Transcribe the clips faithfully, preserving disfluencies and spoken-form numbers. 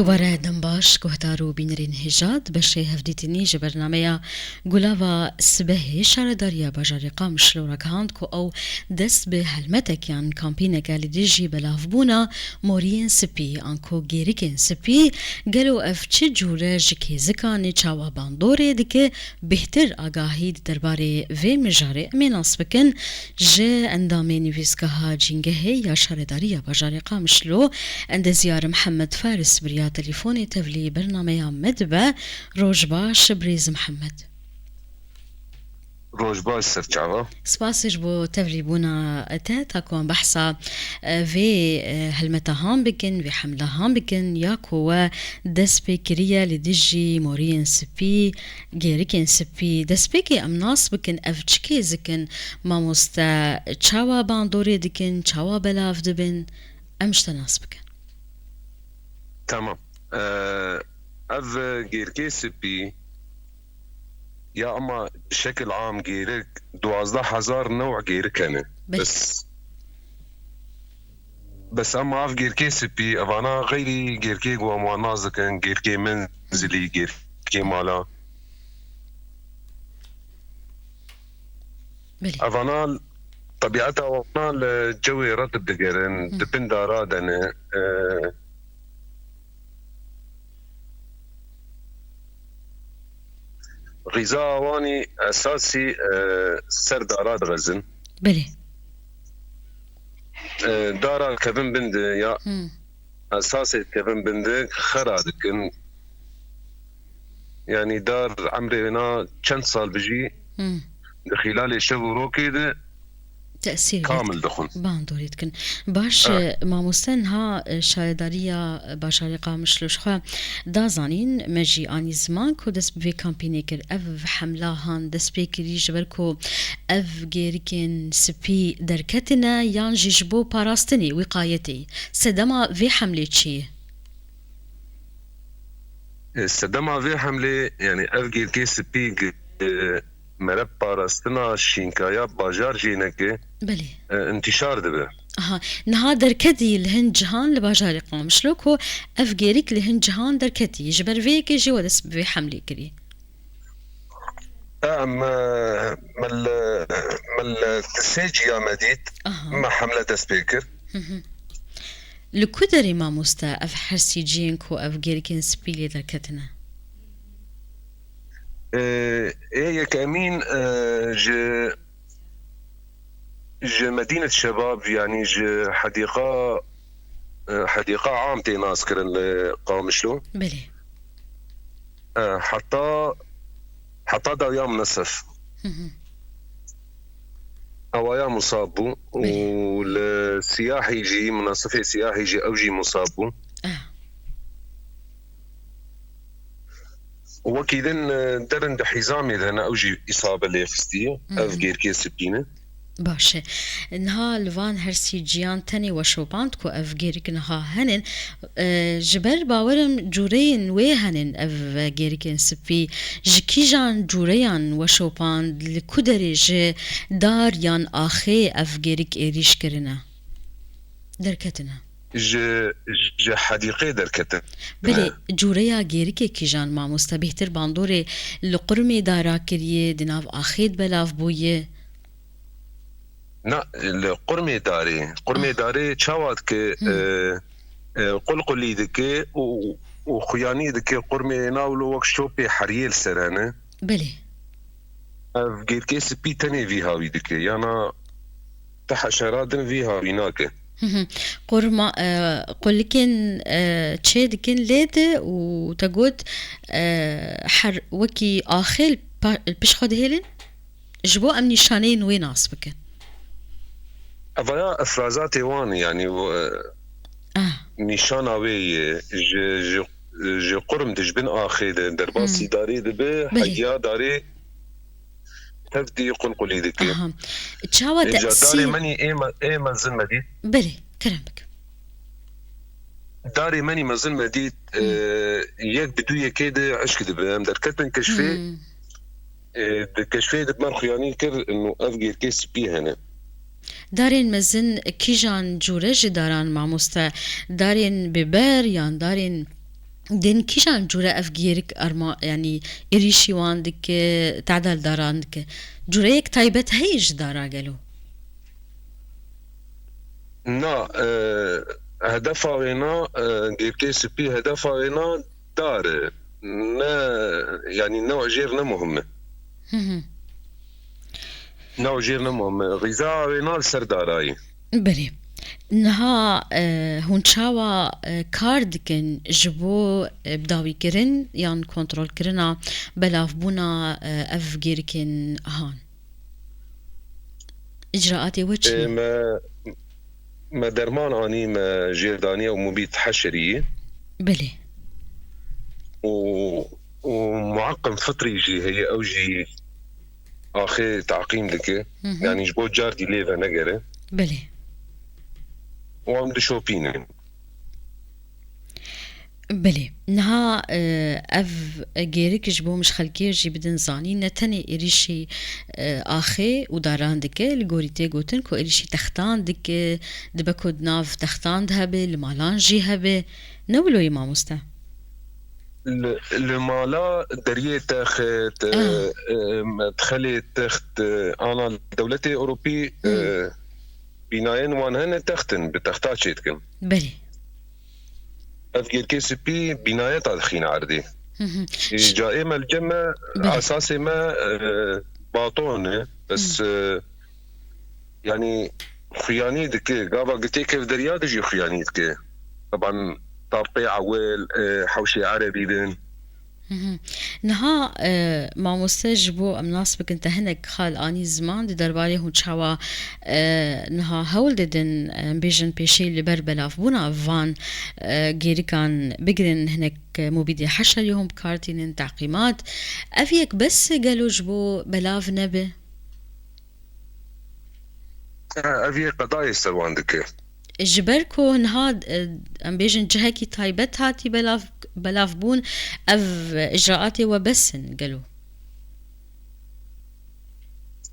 Were dem baş, guhdar û bînerên hêja, di beşê hevdîtinî ji bernameya Gulava Sibehê Şaredariya Bajarê Qamişlo ragihand ku ew dest bi helmetek yan kampîneke li dijî belavbûna moriyên spî anku gêrikên spî, gelo ev çi cûre ji kêzikan çawa bandorê dike, bêhtir agahî di derbarê vê mijarê em ê nas bikin ji endamê nivîsgeha Cîngehê ya Şaredariya Bajarê Qamişlo, Endezyar Mihemed Faris bi riya telefonê tevlî bernameya me dibe. Roj baş, birêz Mihemed. Roj baş, serçava. Spas ji bo tevlîbûna te, ta ku em behsa, e, vê, e, helmeta han bikin, vê hemla han bikin, ya ku we dest pê kiriye li dijî moriyên spî, gêrikên spî. Destpêkê em nas bikin, ev çi kêzik in, mamoste, çawa bandorê dikin, çawa belav dibin? Em ji te nas bikin. Tamam. Ee, ev gêrikê spî ya, ama bi şekil am gêrik, duwazdeh hezar new gêrik hene. Belê. Bes, bes ama ev gêrikê spî, evana xeyrî gêrikê ku em wan nas dikin, gêrikê menzilî, gêrikê mala. Belê. Evana, tebiata wana li cewê retib digerin, Hı. di bin dara de ne. Ee, Xîza wan î esasî, e, ser dara dixezin. Belê. E, dara kevin bin de ya Hmm. esasê kevin bin de xera dikin. Yanî dar emrê wêna çend sal bijî Hmm. di xîlalê şev û rokê de Tesîr kamil dixwin. Bandorê dikin. Baş, Ha. e, mamoste, niha, e, şaredariya, e, bajarê Qamişlo ji xwe da zanîn, me jî anî ziman ku dest bi vê kampînê kir. Ev hemla han dest pê kirî ji ber ku ev gêrikên spî derketine yan jî ji bo parastinê, wîqayetê? Sedema vê hemlê çi ye? E, sedema vê hemlê, yanî ev gêrikê spî, e, mere parastina şînkaya bajar jê neke, Belê. e, intîşar dibe. Aha, niha derketî li hin cihan li bajarê Qamişlo ku ev gêrik li hin cihan derketî. Ji ber vê yekê jî we dest bi vê hemlê kirî. Em, e, me li, me li sê ciya me dît, Aha. me hemle dest pê kir. Hı hı. Li ku derê mamoste ev hersî ciyên ku ev gêrikên spî lê derketine? Ee, ê yekemîn, e, ji, ji Medînet Şebab, yanî ji hedîqa, e, hedîqa am tê naskirin li Qamişlo. Belê. E, heta, heta dawiya Minesef. Hı hı. Ewaya musab bû û Belê. li siyahî jî, Minesefê siyahî jî ew jî musab bû. Ah. Wekî din, e, derin di hîzamê de ne, ew jî îsabe lê xistiye. Hı hı. Ev gêrikê spî ne. Baş e. Niha li van hersî ciyan tenê we şopand ku ev gêrik niha henin. E, ji ber bawerim cûreyên wê henin ev gêrikên spî. Ji kîjan cûreyan we şopand, li ku derê ji dar yan axê ev gêrik êrîş kirine? Derketine. Ji, ji hedîqê derketin. Belê, cûreya gêrikê kîjan mamoste? Bêhtir bandorê li qurmê dara kiriye, di nav axê de belav bûye? Na, li qurmê darê. Qurmê Ah. darê çawa dike, Hmm. e, e, qulqulî dike û, û xuyanî dike qurmê, navlo wek şopê heriyê li ser hene. Belê. Ev gêrkê spî tenê vî hawî dike. Yana ti heşera din vî hawî nake. Hı hı. Qurma, e, qulikên, e, çê dikin lê de û te got, e, her wekî axê li pa-, li pişt xwe dihêlin? Ji bo em nîşaneyên wê nas bikin. Evaya efrazatê wan, yanî, e, Ah. nîşana wê ye, ji, ji, ji qurm dijbin axê de, derbasî Hmm. darê dibe, Belê. hediya darê tevdî qulqulî dike. Aha. Çawa Îca darê tesîr? menî ê me-, ê mezin me dît. Belê, kerem bike. Darê menî mezin me dît, Hmm. e, yek bi dû yekê de eşk dibe. Em derketin keşfê, Hmm. e, di keşfê de me xuyanî kir, û ev gêrkê spî hene. Darên mezin kîjan cûre ji daran mamoste? Darên bi ber yan darên Din kîjan cûre ev gêrik arma, yanî êrîşî wan dike, tedal daran dike? Cûreyek taybet heye ji dara gelo? Na, e, hedefa wêna, e, gêrkê spî hedefa wêna dar e. Ne, yanî ne jêr ne muhim e. Hı hı. Ne jêr ne muhim e. Rîza wêna li ser darayê. Belê. Niha, e, hûn çawa, e, kar dikin ji bo, e, bidawîkirin yan kontrolkirina belavbûna, e, ev gêrikên han? Îcraatê we çi Ê, ne? me, me derman anî, me jêrdaniye û mubîd heşerî. Belê. Û, û muaqqim fitrî jî heye, ew jî axê teqîm dike. Hı hı. Yanî ji bo cardî lê venegere. Belê. Û em dişopînin. Belê. Niha, e, ev gêrik ji bo min ji xelkê jî bidin zanîn, ne tenê êrîşî, e, axê û daran dike, li gorî tê gotin ku êrîşî textan dike, dibe ku di nav textan de hebe, li malan jî hebe. Ne wilo ye mamoste? Li, li mala deriyê text, e, Ah. e, medxelê text, e, ana dewletê Ewropî, e, Hmm. bînayên wan hene text in, bi texta çêdikin. Belê. Ev gêrkê spî bînayeta dixîne erdê. Hı hı. Ê, Ş- ca ê me li cem me, Belê. esasê me, e, baton e. Bes, Hı. e, yanî xuyanî dike. Gava gitê kev derya de jî xuyanî dike. Teban tabqê ewil, e, hewşê erebî bin. Hı hı. Niha, e, mamoste, ji bo em nas bikin, te hinek xal anî ziman di derbarê hûn çawa, e, niha hewl didin, em bêjin pêşî li ber belavbûna van, e, gêrikan bigirin, hinek mubîdê heşerî hûn bi kar tînin, teqîmat. Ev yek bes e gelo ji bo belav nebe? Ev yê qedayê ser wan dike. Ji ber ku niha, e, em bêjin cihekî taybet hatî belav, belav bûn, ev icraatê we bes in gelo?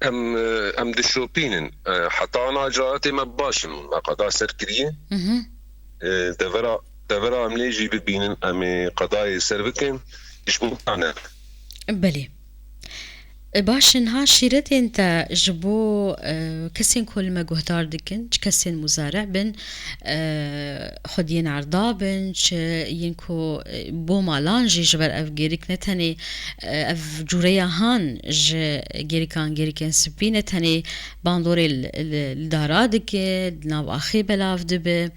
Em, e, em dişopînin. E, heta ana icraatê me baş in. Me qeda ser kiriye. Hı hı. E, devera, devera em lê jî bibînin, em ê qedayê ser bikin. Ji bo ne. Belê. E, baş e, niha şîretên te ji bo, e, kesên ku li me guhdar dikin, çi kesên muzari'bin, e, xwediyên erda bin, çi yên ku, e, bo malan jî ji ber ev gêrik ne tenê, e, ev cûreya han ji gêrikan, gêrikên spî ne tenê bandorê li, li, li dara dike, di nav axê belav dibe.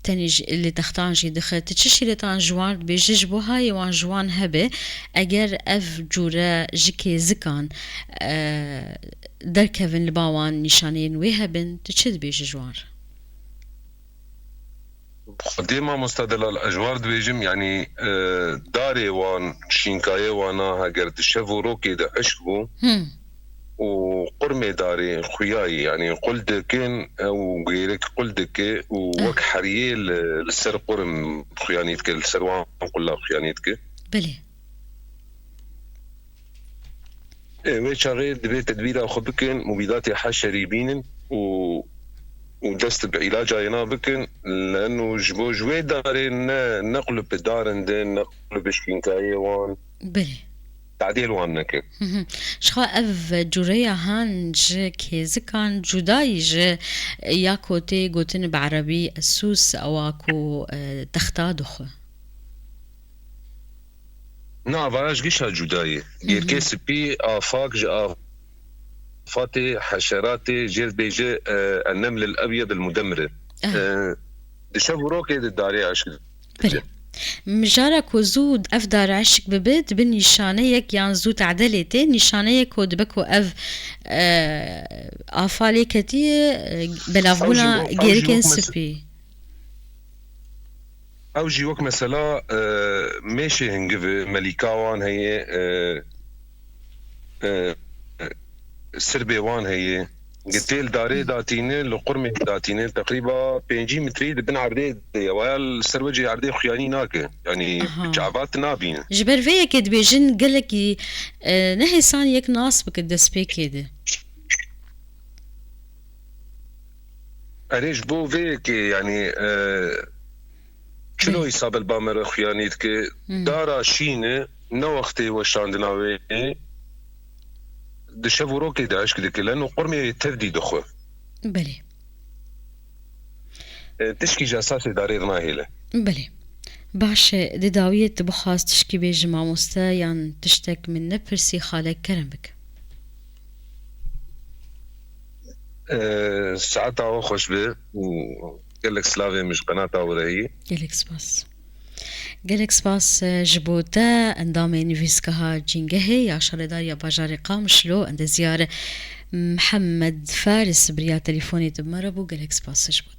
Tenê ji, li textan jî dixe. Tu çi şîretan ji wan dibêjî ji bo hayê wan ji wan hebe? Eger ev cûre ji kêzikan, e, derkevin li ba wan nîşaneyên wê hebin, tu çi dibêjî ji wan re? Xwedê mamosta delal, ez ji wan re dibêjim, yanî, e, darê wan, şînkayê wana heger di şev û rokê de hişk bû, Hmm. û qurmê darê xuyayî, yanî qul dikin, ew gêrek qul dike û Ah. wek heriyê li, li ser qurim xuyanî dike, li ser wan qula xuyanî dike. Belê. Ê, wê çaxê divê tedbîra xwe bikin, mubîdatê heşerî bînin û, û dest bi îlaca yena bikin, leno ji bo ji wê darê ne, ne qulip bi darin din, ne qulip bi şînkayê wan. Belê. Tadê li wan neke. Hı hı. Jixwe ev cûreya han ji kêzikan cudayî ji ya ku tê gotin bi erebî esûs, ewa ku, e, texta dixwe. Na, vaya ji gişa cudayî. Hı hı. Gêrkê spî afak ji afatê heşeratê jê dibêje, e, enneml el ebyed el mudemir e. Ah. E, di şev û rokê de darê eşk Belê. Mijara ku zû ev dare eşik bibe, dibe nîşaneyek yan zû tedelê tê, nîşaneyek ku dibe ku ev, e, afa lê ketiye, e, belavbûna Ew jî wek, ew jî gêrikên wek mes-, spî. Ew jî wek mesela, e, mêşê hingiv e, melîka wan heye, e, e, sirbê wan heye. Gitê li darê datîne, li qurmê datîne, teqrîba pêncî metrî di bin erdê de ye. Waya li ser wecê erdê xuyanî nake. Yanî Aha. Çavat nabîne. Ji ber vê yekê dibêjin gelekî, e, nehêsan yek nas bike destpêkê de. Erê, ji bo vê yekê, yanî, e, Çilo îsa bil ba me re xuyanî dike, dara şîne ne wextê weşandina wê, di şev û rokê de eşk dike, leno qurmê tevdî dixwe. Belê. E, tişkî ji esasê darê nahêle. Belê. Baş e, di dawiyê tu bixwast tişkî bêjî mamoste yan tiştek min nepirsî, xalek kerem bike. E, saeta we xweş be û gelek silavê min ji qenata we re heye. Gelek spas. Gelek spas, e, ji bo te, endamê nivîsgeha Cîngehê ya Şaredariya Bajarê Qamişlo, endeziyar Mihemed Faris bi riya telefonê di me re bû. Gelek spas ji bo te.